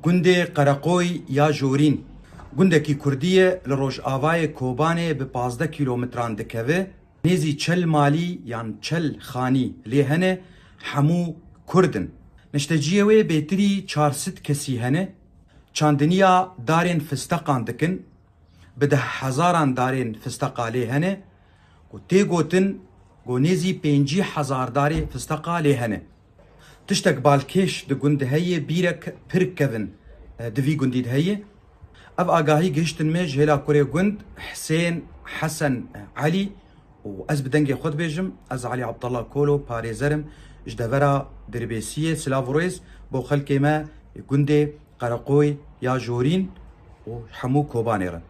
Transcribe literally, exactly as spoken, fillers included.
Gundê Qereqoy ya Jorîn, gundekî kurdî ye, li rojavayê Kobanê bi pazdeh kîlometran dikeve. Nêzî çel malî yan çel xanî lê hene, hemû kurd in. Nişteciyê wê bêtirî çar sed kesî hene. Çandiniya darên fisteqan dikin, bi deh hezaran darên fisteqa lê hene. Ku tê gotin, ku nêzî pêncî hezar darê fisteqa lê hene. Tiştek balkêş di gund de heye, bîrek pir kevin, e, di vî gundî de heye. Ev agahî gihiştin me ji hêla kurê gund Hisên Hesen Elî û ez bi dengê xwe dibêjim, ez Elî Abdullah Kolo, parêzer im ji devera Dirbêsiyê. Silav û rêz bo xelkê me gundê Qereqoy ya Jorîn û hemû Kobanê re.